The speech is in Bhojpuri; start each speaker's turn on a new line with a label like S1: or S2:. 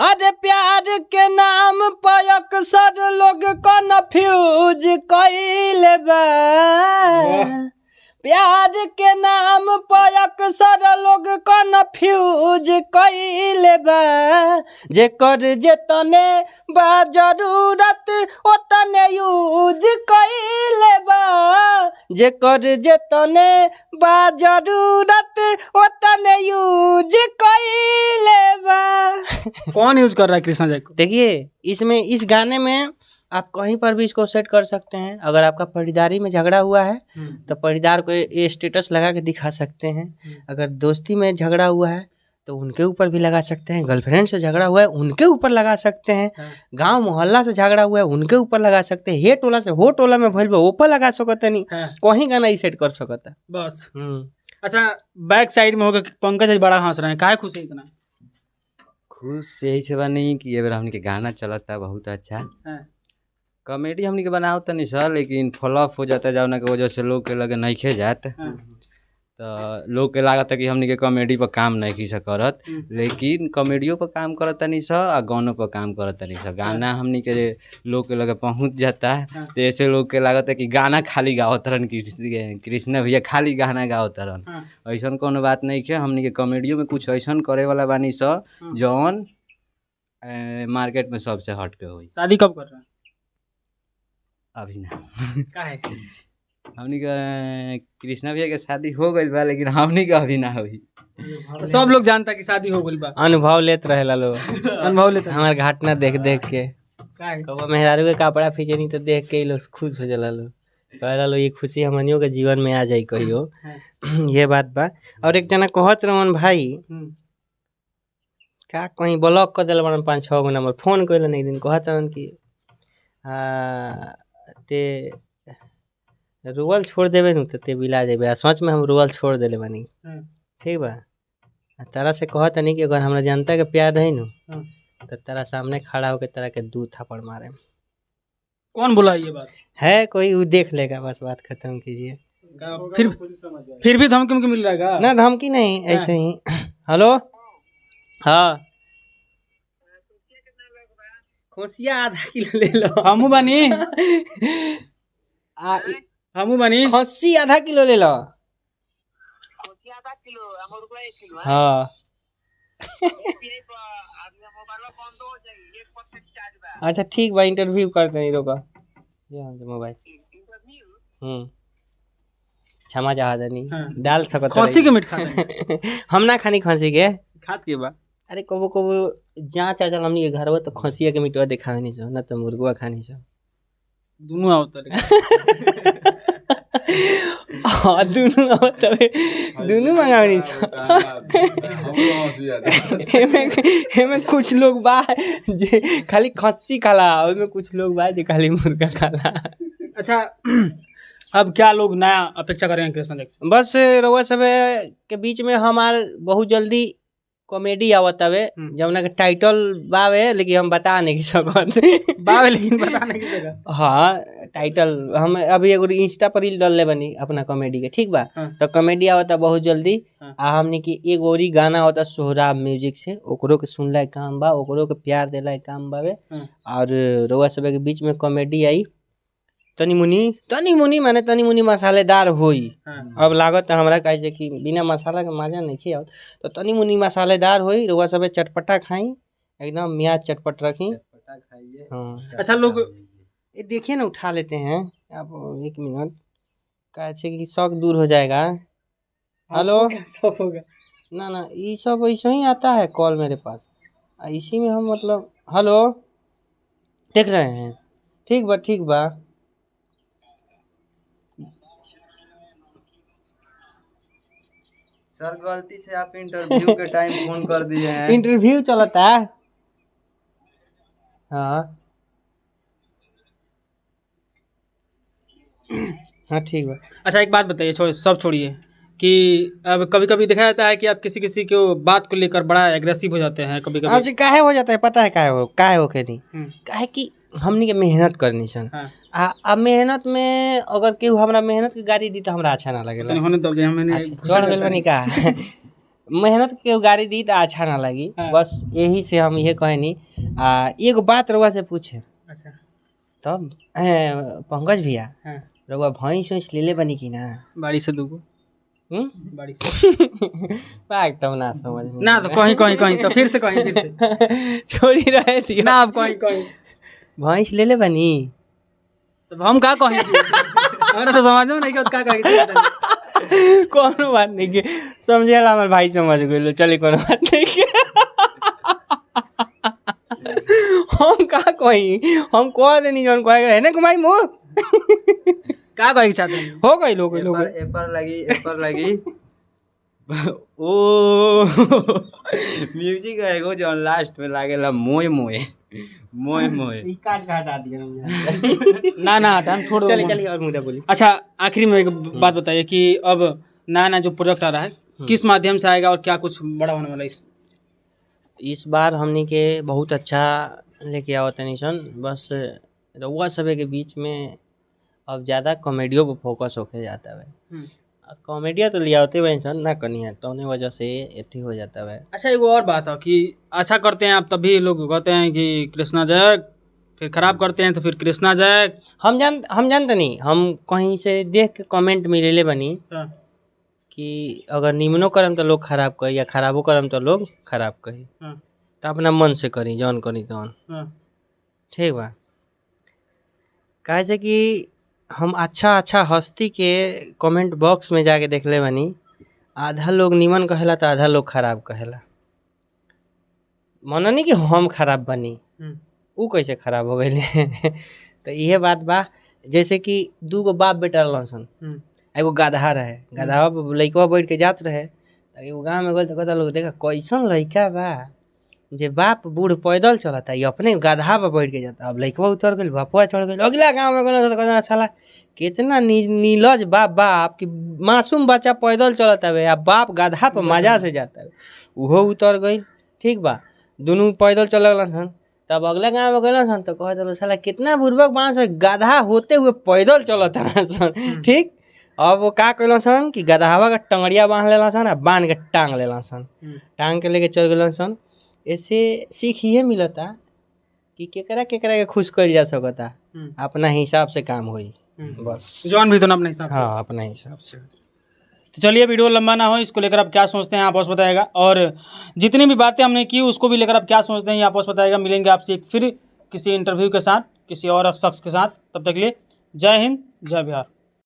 S1: अरे प्यार के नाम पर अक्सर लोग कन्फ्यूज कइले बा। प्यार के नाम पर अक्सर लोग कन्फ्यूज कइले बा, जेकर जेतने बा जरूरत ओतने यूज कइले बा, जेकर जेतने बा जरूरत ओतने यूज कइले बा।
S2: कौन यूज कर रहा है कृष्णा जैक को?
S1: देखिए इसमें, इस गाने में आप कहीं पर भी इसको सेट कर सकते हैं। अगर आपका परिदारी में झगड़ा हुआ है तो परिदार को ये स्टेटस लगा के दिखा सकते हैं। अगर दोस्ती में झगड़ा हुआ है तो उनके ऊपर भी लगा सकते हैं। गर्लफ्रेंड से झगड़ा हुआ है उनके ऊपर लगा सकते हैं। गांव मोहल्ला से झगड़ा हुआ है उनके ऊपर लगा सकते हैं। हे टोला से हो टोला में भइल बा ऊपर लगा सकते नहीं। कहीं गाना ही सेट कर सकता
S2: बस। अच्छा, बैक साइड में होकर पंकज बड़ा हंस रहे हैं, काहे खुशी इतना?
S3: खुश यही से बानी कि ए बेर हमनी के गाना चलता बहुत अच्छा। कॉमेडी हमनी के बनाओ तनी सर, लेकिन फ्लॉप हो जाता जौना के वजह से लोग के लगे नइखे जात। तो लोग के लागत कि हमनी के कॉमेडी पर काम नहीं स करत, लेकिन कॉमेडियो पर काम करत तनी स आ गानों पर काम करत तनी स। गाना हमनी के लोग के लगे पहुंच जाता है तो ऐसे लोग के लागत है कि गाना खाली गावत रहन, कृष्णा भैया खाली गाना गावत रहन। ऐसन कोनो बात नहीं है। हमनी के कॉमेडियो में कुछ ऐसन करे वाला बानी स जौन मार्केट में सबसे हट के होई।
S2: शादी कब कर रहे हैं?
S3: अभी ना।
S2: काहे?
S3: हमनी के कृष्णा भैया के शादी हो गइल बा, लेकिन हमनी के अभी ना होई।
S2: तो सब लोग जानता कि शादी हो गइल बा।
S1: अनुभव लेत रहेला लोग।
S2: अनुभव लेत
S1: हमार घटना देख देख के।
S2: काहे?
S1: कबो मेहरारू के कपड़ा खींचनी तो देख के लोग खुश हो जाला लोग, कहला लोग ये खुशी हमनियों के जीवन में आ जाई कहियो। ये बात बा। और एक जना कहत रहन भाई का कहीं ब्लॉक कर देल बड़न 5-6 गो नंबर, फोन कइलन एक दिन, कहत रहन कि ते रुअल छोड़ देबे नु ते बिला जेबे। आ सच में हम रुअल छोड़ देले बानी, ठीक बा। तारा से कहत नहीं कि अगर हमरा जनता के प्यार रही नु तो तारा सामने खड़ा होके तारा के 2 थप्पड़ मारे।
S2: कौन बोला ये बात?
S1: है कोई, वो देख लेगा, बस बात खत्म कीजिए।
S2: फिर भी धमकी उमकी मिल रहा है?
S1: ना धमकी नहीं, ऐसे ही। हेलो, हाँ खोसिया आधा किलो ले लो।
S2: हमू बानी, हमू बानी।
S1: खस्सी आधा किलो ले लो।
S4: आधा किलो, किलो।
S1: हाँ अच्छा ठीक बा, इंटरव्यू कर देनी, रोका मोबाइल। क्षमा चाह देनी। डाल सकत
S2: खस्सी के मीट खा
S1: हम ना खानी खस्सी के।
S2: खात के बा?
S1: अरे कबो कबो जहाँ चाचा हमनी के घर तो खसिया के मीटवा देखावे सो ना तो मुर्गवा खानी सो।
S2: दुनू आवत।
S1: हाँ दुनू आवत, दुनू मंगावनी सो। एमे कुछ लोग बा जे खाली खस्सी खाला, ओमे कुछ लोग बा जे खाली मुर्गा खाला।
S2: अच्छा, अब क्या लोग नया अपेक्षा करेंगे कृष्णा जैक से?
S1: बस रउआ सब के बीच में हमार बहुत जल्दी कॉमेडी आवत हवे, जौना के टाइटल बावे लेकिन हम बता नहीं सकत।
S2: बावे लेकिन बता नहीं सकत।
S1: हाँ टाइटल हम अभी एगो इंस्टा पर रील डालले बनी अपना कॉमेडी के, ठीक बा। तो कॉमेडी आवता बहुत जल्दी। आ हमनी के एगो और गाना होता सोहराब म्यूजिक से, ओकरो के सुनला काम बा, ओकरो के प्यार देला काम बावे। और रउआ सब के बीच में कॉमेडी आई तनी मुनी, तनी मुनी माने तनी मुनी मसालेदार होई। अब लागत हमरा काहे कि बिना मसाला के मजा नहीं आवत, तो तनी मुनी मसालेदार होई। रउआ सब चटपटा खाई, एकदम मियाज चटपट रखी। हाँ।
S2: अच्छा लोग
S1: ये देखिए ना, उठा लेते हैं आप एक मिनट, काहे कि शौक दूर हो जाएगा। हेलो,
S2: शौक होगा
S1: ना ना, ये सब ऐसे ही आता है कॉल मेरे पास, इसी में हम मतलब। हेलो, देख रहे हैं, ठीक बा ठीक बा।
S3: सर गलती से आप इंटरव्यू के टाइम फोन कर दिए हैं।
S1: इंटरव्यू चलता है। हाँ हाँ ठीक है।
S2: अच्छा एक बात बताइए, छोड़ सब छोड़िए, कि अब कभी कभी देखा जाता है कि आप किसी किसी को बात को लेकर बड़ा एग्रेसिव हो जाते हैं कभी कभी।
S1: अच्छा काहे हो जाता है पता है? काहे हो के नहीं, काहे कि हमनी के मेहनत करनी सन। आ मेहनत में अगर केहू हमरा मेहनत के गाली दी तो हमरा अच्छा ना लगेला।
S2: होने दब जाए, हमने
S1: चढ़ गेल बनी का। मेहनत के गाड़ी दी तो अच्छा ना लगी।
S2: हाँ।
S1: बस यही से हम ये कहनी। आ एगो बात रउआ से पूछे।
S2: अच्छा।
S1: तब पंकज भैया,
S2: हाँ।
S1: रउआ भैंस वैंस लेले बनी कि ना?
S2: बाड़ी से दूगो। बाड़ी से।
S1: पाक तब ना समझ में।
S2: ना तो कहीं कहीं कहीं तो फिर से कहीं फिर से
S1: छोड़ी रहे थी
S2: ना, अब कहीं कहीं
S1: भैंस लेले बनी
S2: तो हम का कहीं, हमरा तो समझ में नहीं कि का कहीं।
S1: कोनो बात नहीं के समझेला हमार भाई समझ गइल, चली कोनो बात नहीं के। हम का कही, हम कह देनी जौन कहे रहे ना कुमाई मुँह
S2: का कहे के चाहते हैं?
S1: हो गइल, हो गइल, हो गइल।
S3: एपर लगी, एपर लगी ओ म्यूजिक एगो जौन लास्ट में लागेला मोए मोए मोए मोए।
S1: ई काट के हटा दिया हम।
S2: ना ना हटा, हम छोड़ दो।
S1: चलिए चलिए और मुद्दा बोली।
S2: अच्छा आखिरी में एक बात बताइए कि अब नया नया जो प्रोजेक्ट आ रहा है किस माध्यम से आएगा और क्या कुछ बड़ा होने वाला है
S1: इस बार हमनी के बहुत अच्छा लेके आवत तनी सन। बस रउआ सभे के बीच में अब ज़्यादा कॉमेडियो पर फोकस होके जाता है। कॉमेडिया तो लियावते बनी सन ना कनी, तौने वजह से एथी हो जाता है।
S2: अच्छा एगो और बात है कि अच्छा करते हैं आप तभी लोग कहते हैं कि कृष्णा जैक, फिर खराब करते हैं तो फिर कृष्णा जैक।
S1: हम जानते नहीं, हम कहीं से देख के कमेंट मिलेले बनी कि अगर निमनो करम तो लोग खराब कही या खराबो करम तो लोग खराब कही। तो अपना मन से करी जौन करी तौन ठीक बा। काहे से कि हम अच्छा अच्छा हस्ती के कमेंट बॉक्स में जाके देखले बानी, आधा लोग निमन कहेला तो आधा लोग खराब कहेला। माना नहीं कि हम खराब बनी, ऊ कैसे खराब हो गए। तो इहे बात बा। जैसे कि दू गो बाप बेटा रहलन सन, एगो गधा रहे, गधावा पर लइकवा बैठ के जात रहे। तो एगो गाँव में गइल तो कहता लोग देखा कैसन लइका बा जे बाप बूढ़ पैदल चलता, ये अपने गधा पर बैठ के जाता। अब लइकवा उतर गइल, बापवा चढ़ गइल। अगला गाँव में गइल तो कहता साला कितना नीलज बाप बाप कि मासूम बच्चा पैदल चलता है आ बाप गधा पर मजा से जाता है। उहो उतर गइल, ठीक बा, दुनू पैदल चल सन। तब अगला गाँव में गइल सन तो कहता साला कितना बुर्बक बाण सन, गधा होते हुए पैदल चलता सन। ठीक, अब वो का कैलन सन कि गधावा का टंगड़िया बांध लेलन सन आ बांध के टांग लेलन सन, टांग के लेके चल गलन सन। ऐसे सीख ये मिलता कि केकरा केकरा के खुश कइल जा सकता, अपना हिसाब से काम होई बस,
S2: जौन भी तो अपने हिसाब से।
S1: हाँ, अपना हिसाब से।
S2: तो चलिए वीडियो लंबा ना हो, इसको लेकर आप क्या सोचते हैं आप आपस बताएगा, और जितनी भी बातें हमने की उसको भी लेकर आप क्या सोचते हैं आपस बताएगा। मिलेंगे आपसे एक फिर किसी इंटरव्यू के साथ, किसी और शख्स के साथ। तब तक के लिए जय हिंद, जय बिहार।